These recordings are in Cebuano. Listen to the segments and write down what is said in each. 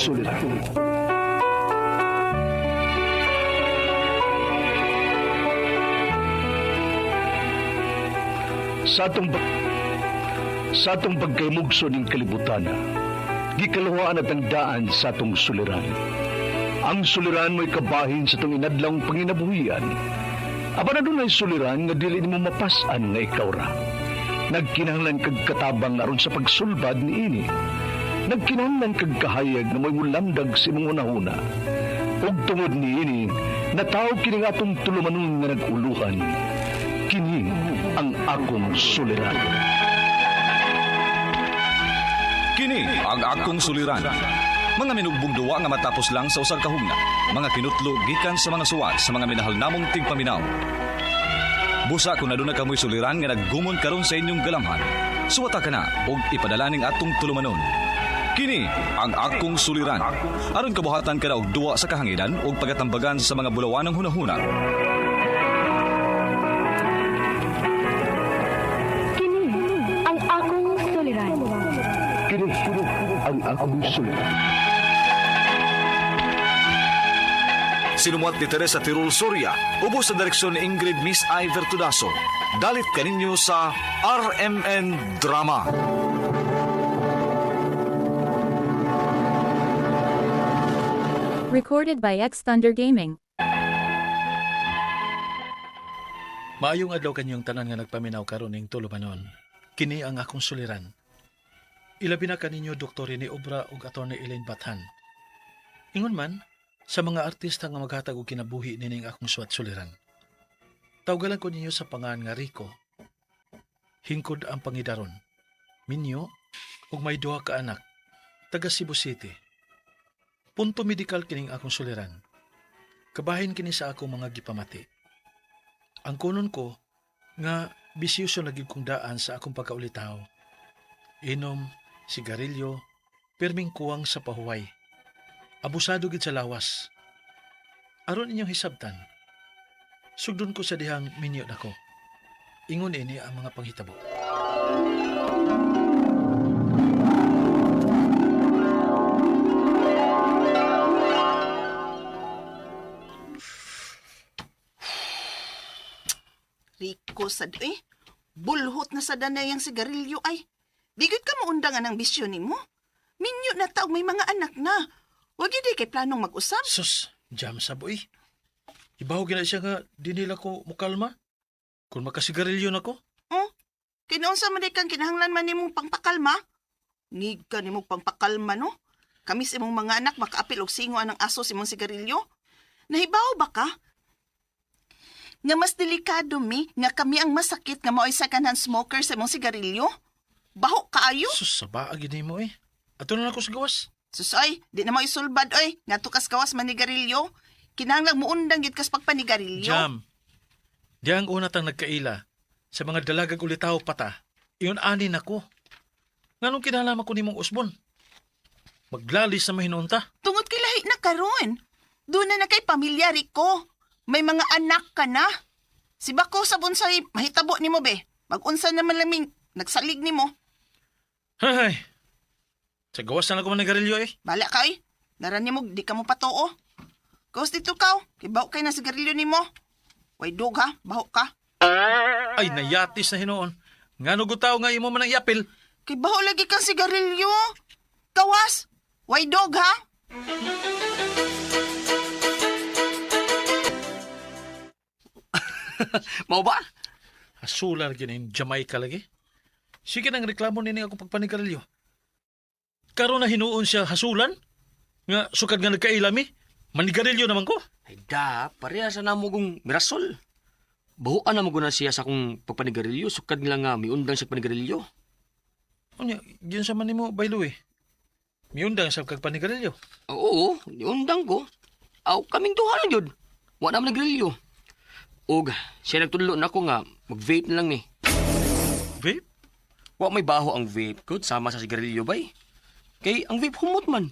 Suliran. Sa atong sa atong pagkaymugso ning kalibutan, gikaluhaan at ang daan sa atong suliran. Ang suliran mo'y kabahin sa atong inadlawng panginabuhian. Apan adunay suliran nga dili nimo mapas-an nga ikaw ra. Nagkinahanglan kag katabang aron sa pagsulbad niini. Nagkinahanglan kag kahayag nga mo'y mulamdag sa imong hunahuna. Ug tungod niini, nataw kini nga atong tulumanon nga nag-uluhan. Kini ang akong suliran. Kini ang akong suliran. Mga minugbong duwa nga matapos lang sa usag ka hugna. Mga kinutlo gikan sa mga suwat sa mga minahal namong tigpaminaw. Busa kung aduna kamoy suliran nga naggumon karon sa inyong galamhan. Suwata ka na og ipadala ning atong tulumanon. Kini ang akong suliran. Aron kabuhatan ka na og duwa sa kahanginan ug pagatambagan sa mga bulawanang hunahuna. Kini ang akong suliran. Kini ang akong suliran. Sinumuat ni Teresa Tirul Soria, ubos sa direksyon ni Ingrid Miss I. Vertudaso. Dalit kaninyo sa RMN Drama. Recorded by X Thunder Gaming. Maayong adlaw kanyong tanan nga nagpaminaw karon ning tulumanon. Kini ang akong suliran. Ilabi na kaninyo Dr. Rene Obra ug Attorney Elaine Bathan. Ingon man, sa mga artista nga maghatag og kinabuhi nining akong suwat suliran. Tawgalan ko ninyo sa pangan nga Rico. Hingkod ang pangidaron. Minyo ug may duha ka anak. Taga Cebu City. Punto medikal kining akong suliran. Kabahin kini sa akong mga gipamati. Ang kunon ko nga bisyoso na gid kong daan sa akong pagkaulitaw. Inom, sigarilyo, pirming kuwang sa pahuway. Abusado gid sa lawas. Aron inyong hisabtan. Sugdon ko sa dihang minyo nako. Ingon ini ang mga panghitabo. Rico sad eh. Bulhot na sa danay ang sigarilyo ay. Di gyud ka maundang anang bisyo nimo. Minyo na taog may mga anak na. Wag gyud di kay planong mag-usab. Sus, jam sa boy. Ibaw gina siya nga di nila ko mukalma. Kung makasigarilyo nako, Oh, kinaunsa man di kang kinahanglan man nimong pangpakalma? Ngig ka nimong pangpakalma no. Kami sa imong mga anak makaapil og singo anang aso sa imong sigarilyo. Nahibaw ba ka? Nga mas delikado mi nga kami ang masakit nga mao'y second-hand smoker sa imong sigarilyo. Baho kaayo. sus, sa baag gid nimo eh. Ato na lang ko sa gawas. Susoy, di na mo isulbad oy, nga tukas kawas manigarilyo. Kinahanglan muundang gyud kas pagpanigarilyo. Jam. Diyang una tang nagkaila sa mga dalagag ulitaw pata. Iyon ani nako. Nganong kinahanglan ko nimong usbon? Maglalis na mahinunta. Tungod kay lahi na karon. Doon na na kay pamilya Rico. May mga anak ka na. Si Bako sa bonsai, mahitabo nimo be. Magunsa naman laming nagsalig nimo. Hay. Sa gawas na lang ko manigarilyo eh. Bala ka oy. Naran nimo di ka mo patuo. Kaos dito kaw, kay baho kay na sigarilyo nimo. Way dog ha, baho ka. Ay, nayatis na hinuon. Ngano gutaw nga imo man ang iapil. Kay baho lagi kang sigarilyo. Kawas, way dog ha. Mao ba? Asula lagi na yung Jamaica lagi. Sige nang reklamo nini akong pagpanigarilyo. Karon na hinuon siya hasulan. Nga sukad nga nagkailami. Manigarilyo naman ko. Ay da, pareha sa namo kong mirasol. Buhuan na mo guna siya sa akong pagpanigarilyo, sukad nila nga miundang siya panigarilyo. Unya, yun sa man nimo baylo eh. Miundang sa kag panigarilyo. Oo, niundang ko. Aw, kaming duha lang yun. Wa na man nagrilyo. Og, siya nagtudlo na ako nga, mag-vape na lang ni. Vape? Wa may baho ang vape ko, sama sa sigarilyo bay. Kay ang vape humot man.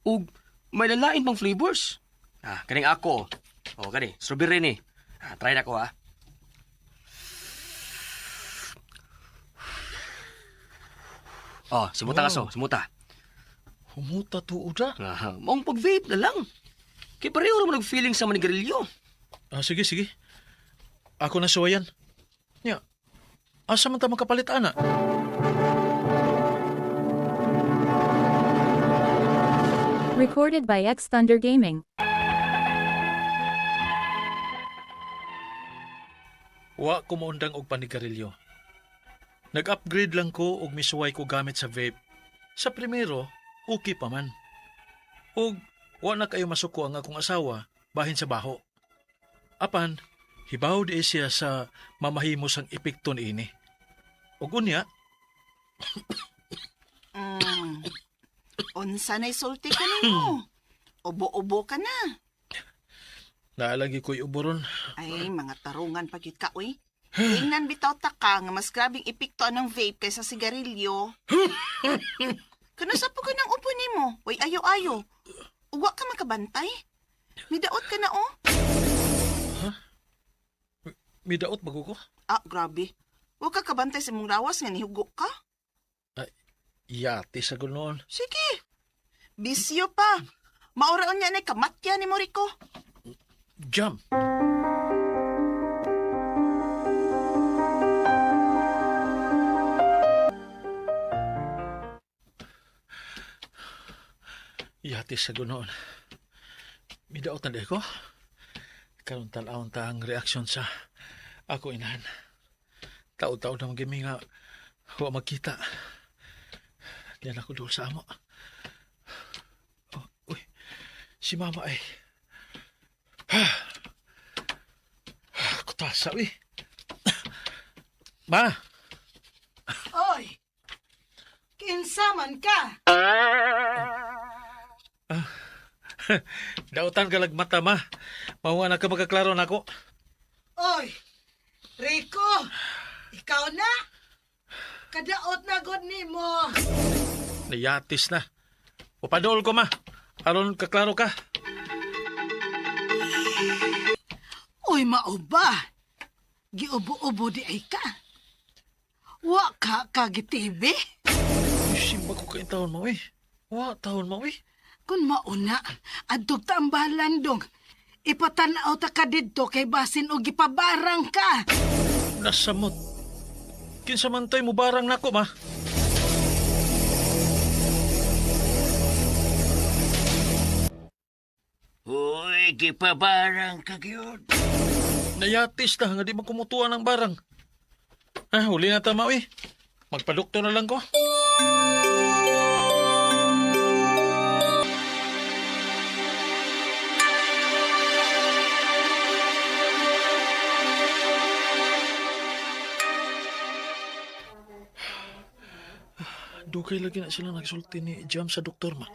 Og, may lalain pang flavors. Ah, kaning ako. O, kani, strawberry ni. Ah, try na ko ha. Oh, simuta ka so, simuta. Humuta tuod ah. Ah, maong pag-vape na lang. Kay pareho ra man og feeling sa manigarilyo. Ah, sige, sige. Ako na suwayan. Nya, asa man ta makapalit ana? Recorded by X Thunder Gaming. Wa ko maundang og panigarilyo. Nag-upgrade lang ko og misuway ko gamit sa vape. Sa primero, okay pa man. Og wa na kayo masuko ang akong asawa bahin sa baho. Apan, hibaw di siya sa mamahimos ang epekto niini. Og unya, Unsa na'y sulti ko nimo? Ubo-ubo ka na. naalagi ko'y uboron. Ay, mga tarungan pa gyud ka, uy. Tingnan bitaw ta ka nga mas grabing epekto anang vape kaysa sigarilyo. Kano sa po ng upo nimo? Uy, ayo-ayo. Uwa ka makabantay? Midaot ka na, oh. Midaot bago ko? Ah, grabe. Wa ka kabantay sa imong lawas nga nihugo ka. Yati sa noon. Sige. Bisyo pa. Mauraon niya na kamatya ni Moriko. Jump! Yati sa gunoon. Midaot na di ko. Karon tan-awon ta ang reaksyon sa ako inahan. Taod-taod na magimi nga wa magkita. Diyan ako doon sa amo. Oh, uy, si mama ay. Kutasa, uy. Ma, Oy! Kinsa man ka? dautan ka lagmata, ma. Mao na ka magkaklaro nako. Oy! Rico! Ikaw na? Kadaot na god nimo. Nayatis na. Upadol ko, ma. Aron kaklaro ka. Oy, mao ba? Giubo-ubo di ay ka. Wa ka kagitibi? Uy, Simba ko kay taon mo, eh. Wa, taon mo, eh. Kung mauna, adtog ta ang balandong. Ipatanaw ta ka didto kay basin og gipabarang ka. Nasamot. Kinsa man to'y mubarang nako, ma. Uy, gipabarang ka gyud. Nayatis na nga di man kumutuan ang barang. Ah, huli na tama, eh. Magpadoktor na lang ko. Dugay lagi na sila nagsulti ni Jam sa doktor, ma.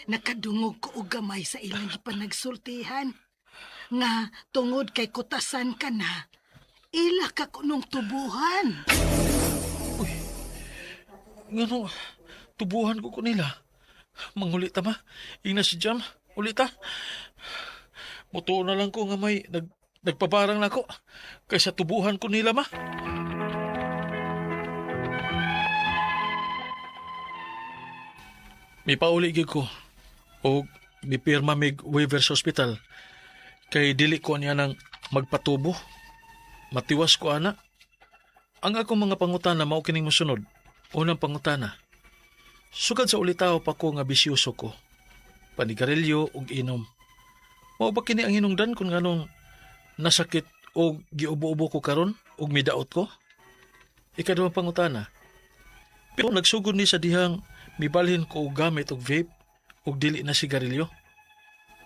Nakadungog ko og gamay sa ilang gipanagsultihan. Nga tungod kay kutasan ka na, ila ka kunong tubuhan. Ngano, tubuhan ko ko nila. Manguli ta ma. Ingna si Jam, uli ta. Mutuo na lang ko nga may nagpabarang nako kaysa tubuhan ko nila ma. Mipauli gyud ko og mipirma mig waiver sa ospital kay dili ko niya nang magpatubo. Matiwas ko ana. Ang akong mga pangutana mao kining mosunod. Unang pangutana. Sukad sa ulitaw pa ko nga bisyoso ko. Panigarilyo ug inom. Mao ba kini ang hinungdan kung nganong nasakit og giubo-ubo ko karon ug midaot ko? Ikaduhang pangutana. Pero nagsugod ni sa dihang mibalhin ko og gamit og vape ug dili na sigarilyo.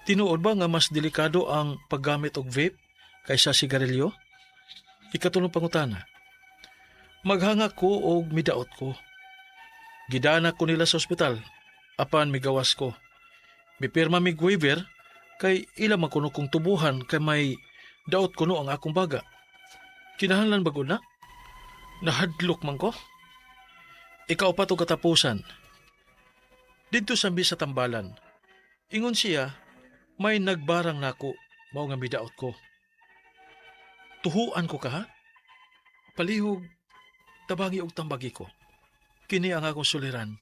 Tinuod ba nga mas delikado ang paggamit og vape kaysa sigarilyo? Ikatulong pangutana. Maghanga ko og midaot ko. Gidana ko nila sa ospital apan migawas ko. Mipirma mig waiver kay ila man kuno kong tubuhan kay may daot kuno ang akong baga. Kinahanglan ba gud na? Nahadlok man ko. Ikaw pa to katapusan. Didto sambi sa tambalan. Ingon siya, may nagbarang nako mao nga midaot ko. Tuhuan ko ka ha? Palihog, tabangi og tambagi ko. Kini ang akong suliran,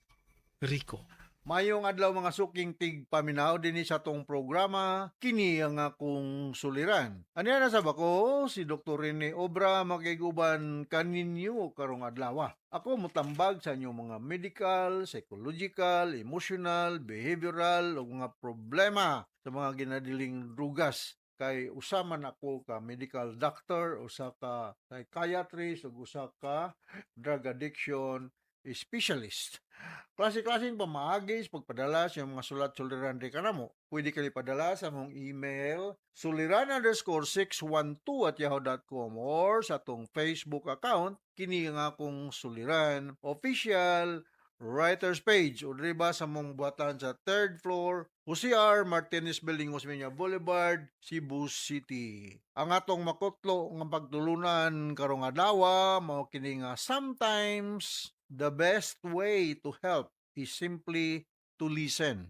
Rico. Mayong adlaw, mga suking tigpaminaw, dinhi sa atong programa, kini ang akong suliran. Aniya na sa bako si Dr. Rene Obra, makiguban kaninyo karong adlaw. Ako mutambag sa inyong mga medical, psychological, emotional, behavioral ug mga problema sa mga ginadiling drugas kay usa man ako ka medical doctor, usa ka psychiatrist ug usa ka drug addiction specialist. Klase-klaseng pamaagi sa pagpadala sa inyong mga sulat suliran di kanamo. Pwede kayo padala sa among email suliran_612@yahoo.com or sa atong Facebook account, kini nga akong suliran official writers page, o diri ba sa among buhatan sa third floor, Jose R. Martinez Building, Osmeña Boulevard, Cebu City. Ang atong makutlo nga pagtulunan karong adlaw mao kini nga sometimes the best way to help is simply to listen.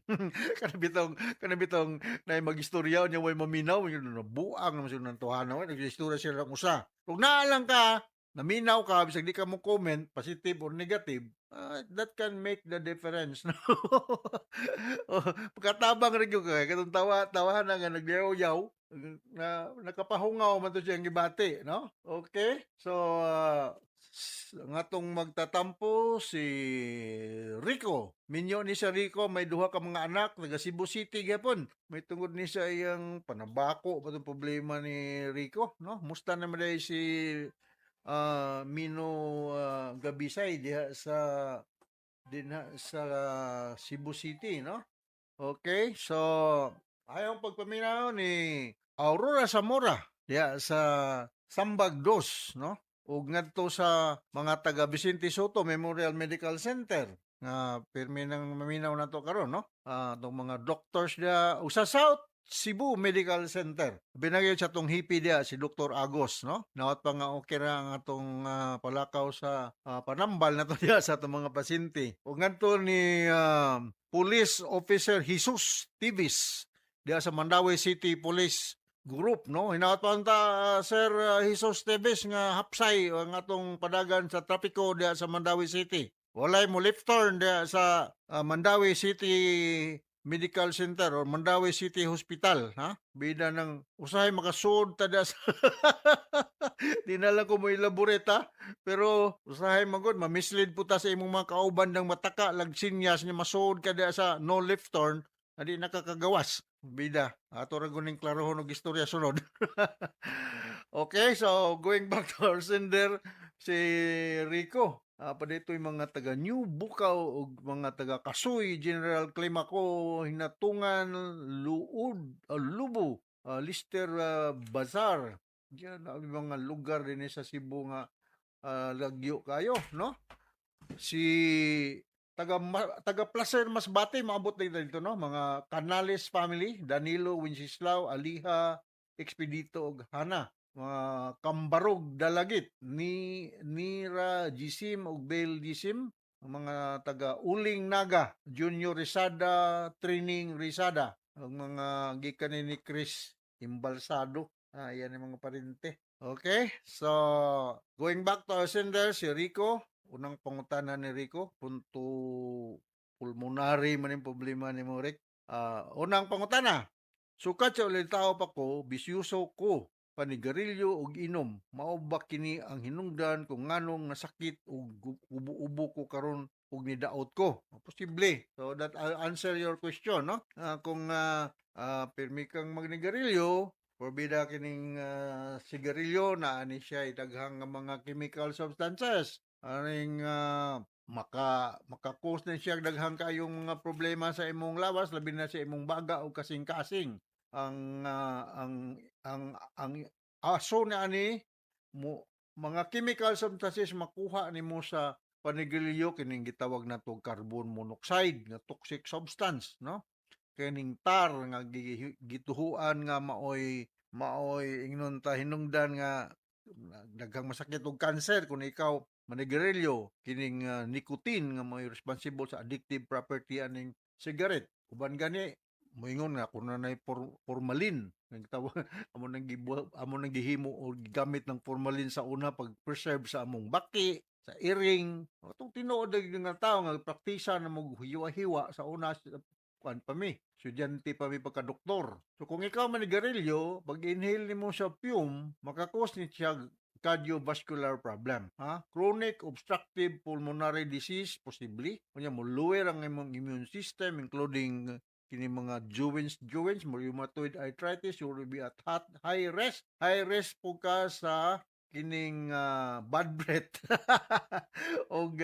Kana bitong nay magistorya niya way maminaw, yun buang naman sila ng tuhana, nag-istorya sila ng usa. Kung naa lang ka, naminaw ka, bisag di ka mo comment, positive or negative, that can make the difference. No? Oh, pagkatabang rin yun kay katong tawa tawahan na nga nagyaw-yaw na nakapahungaw man to siyang gibati, no? Okay? So, ang atong magtatampo si Rico. Minyo ni si Rico, may duha ka mga anak, taga Cebu City gyapon. May tungod ni sa iyang panabako pa tong problema ni Rico, no? Musta naman dahil si Mino Gabisay diha sa Cebu City, no? Okay, so ayaw pagpaminaw ni Aurora Zamora diha sa Sambag Dos, no? Ug ngadto sa mga taga Vicente Sotto Memorial Medical Center nga pirmi nang maminaw nato karon, no? Atong mga doctors diha ug sa South Cebu Medical Center. Binagay sa atong hipi diha si Dr. Agos, no? Nawat pa nga okay ra ang atong palakaw sa panambal nato diha sa atong mga pasyente. Ug ngadto ni Police Officer Jesus Tivis diha sa Mandaue City Police Group, no? Hinawat pa ta, Sir Jesus Tivis, nga hapsay ang atong padagan sa trapiko diha sa Mandaue City. Walay mo left turn diha sa Mandaue City Medical Center or Mandaue City Hospital, ha? Bida nang usahay makasuod ta diha sa di na lang ko mo elaborate ha, pero usahay magod ma-mislead po ta sa imong mga kauban ng mataka lag sinyas niya masuod ka diha sa no left turn na di nakakagawas. Bida, ato ra guning klarohon og istorya sunod. Okay, so going back to our sender, si Rico. Pa dito yung mga taga New Bukaw ug mga taga Kasuy, General Climaco, Hinatungan, Luud, Lubo, Lister Bazar. Diyan ang mga lugar din sa Cebu nga lagyo kayo, no? Si taga Placer Masbate maabot din dito, no? Mga Canales family, Danilo, Wenceslao, Aliha, Expedito ug Hana. Mga Kambarog Dalagit ni Nira Gisim ug Bel Gisim, ang mga taga Uling Naga, Junior Risada, Training Risada, ang mga gikan ni Chris Imbalsado. Yan ang mga parente. Okay, so going back to our sender, si Rico, unang pangutana ni Rico, punto pulmonary man yung problema ni mo, Rick. Unang pangutana, sukat sa ulitaw pa ko, bisyuso ko, panigarilyo ug inom. Mao ba kini ang hinungdan kung nganong nasakit ug ubo-ubo ko karon ug nidaot ko? Posible. So that I'll answer your question, no? Kung pirmi kang magnigarilyo, porbida kining sigarilyo na ani siya daghang nga mga chemical substances. Aning maka-cause na siya daghang kayong mga problema sa imong lawas, labi na sa imong baga o kasing-kasing. Ang aso na ani mo mga chemical substances makuha nimo sa panigarilyo, kining gitawag nato carbon monoxide nga toxic substance, no? Kining tar nga gituhuan nga maoy ingnon ta hinungdan nga daghang masakit og cancer kung ikaw manigarilyo, kining nicotine nga may responsible sa addictive property aning cigarette. Uban gani moingon nga kun nay formalin nagtawag amo nang gihimo o gigamit ng formalin sa una pag preserve sa among baki. Sa iring. Atong tinuod na gyud nga tao nga praktisa na mo hiwa-hiwa sa una sa kuan pa mi. Estudyante pa mi pagka-doktor. So kung ikaw manigarilyo, pag inhale nimo sa fume, maka-cause ni siya cardiovascular problem. Ha? Chronic obstructive pulmonary disease, possibly. Kunya mo lower ang imong immune system, including kini mga joints, rheumatoid arthritis, you will be at high risk. High risk po ka sa kining bad breath og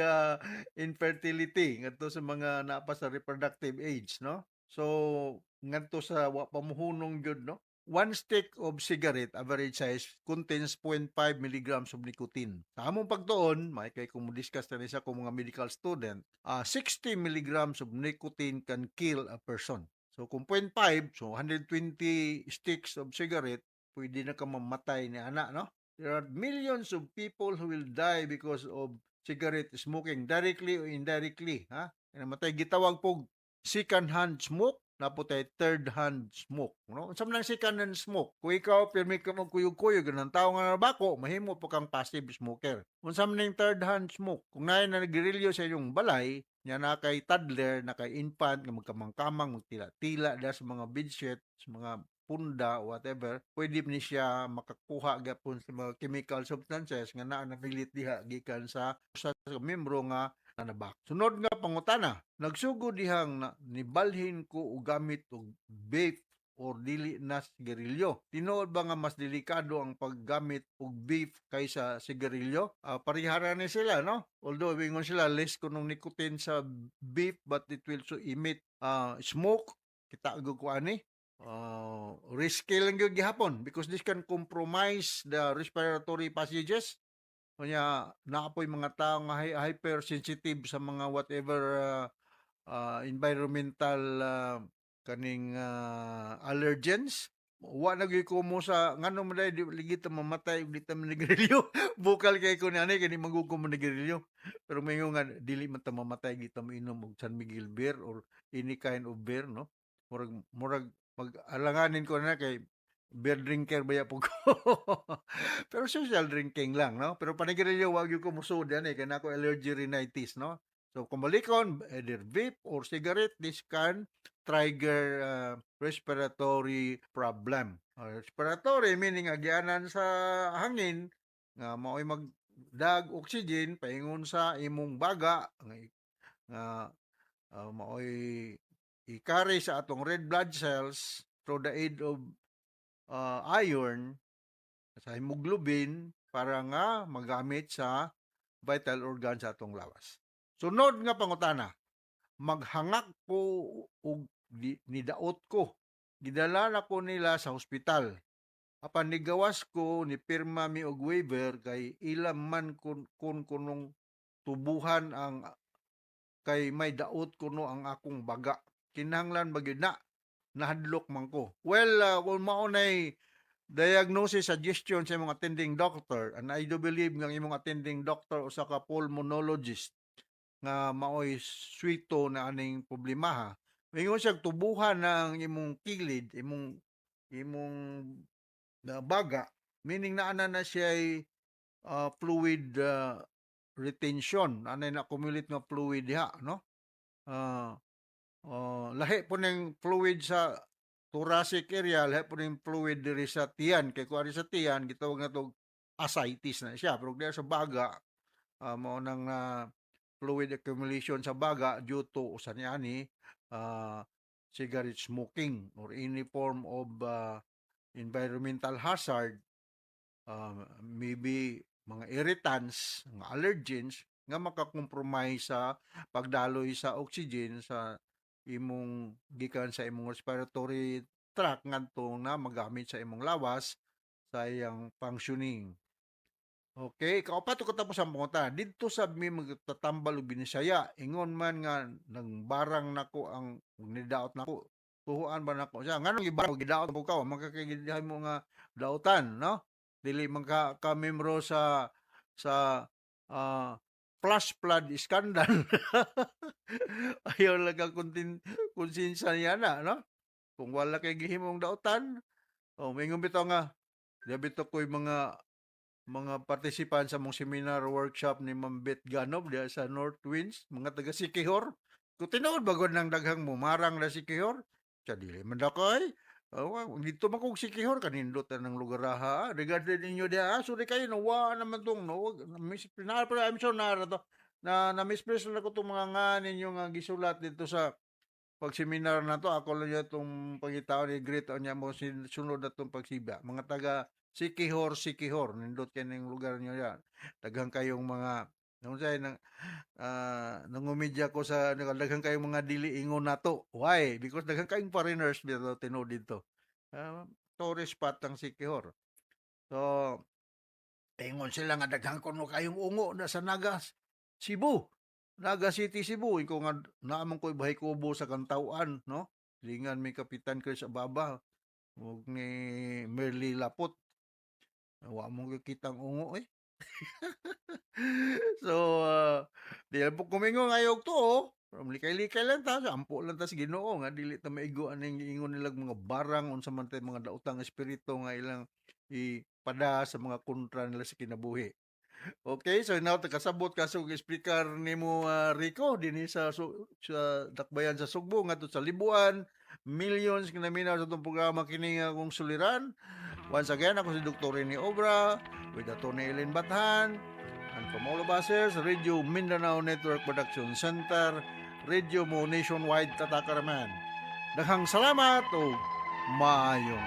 infertility ngadto sa mga naa pa sa reproductive age, no? So ngadto sa wa pa muhunong gyud, no? One stick of cigarette, average size, contains 0.5 milligrams of nicotine. Sa among pagtuon, may kay kung mo-discuss na ni sa akong mga medical student, 60 milligrams of nicotine can kill a person. So kung 0.5, so 120 sticks of cigarette, pwede na ka mamatay ni ana, no? There are millions of people who will die because of cigarette smoking, directly or indirectly, ha? Namatay gitawag pog second hand smoke, naa po tay third hand smoke, no? Unsa man ang second hand smoke? Kung ikaw pirmi ka magkuyog-kuyog ng tao nga nabako, mahimo po kang passive smoker. Unsa man ang third hand smoke? Kung naay nagrilyo sa inyong balay, nya na kay toddler, na kay infant nga magkamang-kamang, magtila-tila da sa mga bedsheet, sa mga punda, whatever, pwede ni siya makakuha gapon sa mga chemical substances nga naa napilit diha gikan sa usa sa membro nga nanabak. Sunod nga pangutana, nagsugod dihang na, nibalhin ko og gamit og vape or dili na sigarilyo. Tinuod ba nga mas delikado ang paggamit og vape kaysa sigarilyo? Parehara ni sila, no? Although ingon sila less kunong nicotine sa vape, but it will so emit smoke. Kita gyud ko ani. Risky lang gyud gihapon because this can compromise the respiratory passages. Kunya naa poy mga tao nga hypersensitive sa mga whatever environmental kaning allergens. Wa na gyud ko mo sa ngano man dai di ligi ta mamatay ug di ta manigarilyo. Bukal kay ko ni ani kay di man gud ko manigarilyo. Pero moingon nga dili man ta mamatay di ta moinom og San Miguel beer or any kind of beer, no? Murag mag-alanganin ko na kay beer drinker baya po ko. Pero social drinking lang, no? Pero panigarilyo wa gyud ko musuod ani kay naa ko allergy rhinitis, no? So kung balikon, either vape or cigarette, this can trigger respiratory problem. Respiratory meaning agyanan sa hangin nga mao'y magdag oxygen paingon sa imong baga nga mao'y i-carry sa atong red blood cells through the aid of iron sa hemoglobin para nga magamit sa vital organ sa atong lawas. Sunod nga pangutana, maghangak ko og nidaot ko. Gidala na ko nila sa ospital. Apan nigawas ko, ni pirma mi og waiver kay ilam man kun kunong tubuhan ang kay may daot kuno ang akong baga. Kinahanglan ba gyud na? Nahadlok man ko. Well, kung mao nay diagnosis suggestion sa imong attending doctor, and I do believe nga ang imong attending doctor usa ka pulmonologist nga maoy swito na aning problema, ha. Ingon siya tubuhan ng imong kilid, imong na baga, meaning naa na na siya fluid retention, anay na accumulate nga fluid diha, no? Lahi po ning fluid sa thoracic area, lahi po ning fluid diri sa tiyan kay kuan sa tiyan gitawag na to ascites na siya, pero diha sa baga mao nang fluid accumulation sa baga due to usa niani cigarette smoking or any form of environmental hazard, maybe mga irritants, mga allergens nga maka-compromise sa pagdaloy sa oxygen sa imong gikan sa imong respiratory tract ngadto na magamit sa imong lawas sa iyang functioning. Okay, kaupat ko tapos ang pangutana. Didto sab mi magtatambal og Binisaya. Ingon man nga nangbarang nako ang nidaot nako. Tuhuan ba nako siya? Nganong gibarang gidaot ko ka, makakagidahan mo nga dautan, no? Dili man ka membro sa flash flood scandal. Ayaw lang ka konsensya niya na, no? Kung wala kay gihimong dautan, oh, maingon bitaw nga, di bitaw ko'y mga Mga participant sa mong seminar workshop ni Ma'am Beth Ganob diha sa North Winds, mga taga Sikihor. Kung tinuod bagod ng daghang mumarang na Sikihor, sa dili man dakay. Oh, dito man kog Sikihor kanindot na ng lugar ha. Regarded ninyo diha, ah, sorry kayo no, wa naman tong no, wag miss na pero I'm sure na to na na misplace na ko tong mga nga ninyo nga gisulat dito sa pag-seminar na to. Ako lang yung itong pangitaon ni greet niya mo sunod na itong pagsiba. Mga taga Sikihor, Sikihor, nindot kayo ng lugar niyo yan. Daghang kayong mga nung say nang nangumidya ko sa daghang kayong mga dili ingon nato. Why? Because daghang kayong foreigners dito tinuod dito. Tourist spot ang Sikihor. So, ingon sila nga daghang kuno kayong ungo na sa Naga, Cebu. Naga City, Cebu. Ikaw nga naamang ko'y bahay kubo sa Kantawan, no? Lingan may Kapitan Chris Ababa ug ni Merly Lapot. Wa mo kitang ungo eh. So, di lang po kumingo ngayog to, oh. Likay-likay lang ta, ampo lang ta sa Ginoo nga dili ta maigo aning giingon nilang mga barang unsa man tay mga daotang espiritu nga ilang ipada sa mga kontra nila sa kinabuhi. Okay, so now kasabot ka sa speaker nimo, Rico, dinhi sa sa Dakbayan sa Sugbo ngadto sa Libuan, millions nga naminaw sa atong programa kini nga akong suliran. Once again, ako si Dr. Rene Obra with Atty. Ellen Bathan and from all of us here sa Radio Mindanao Network Production Center, Radio Mo Nationwide Tatakaraman. Daghang salamat o maayong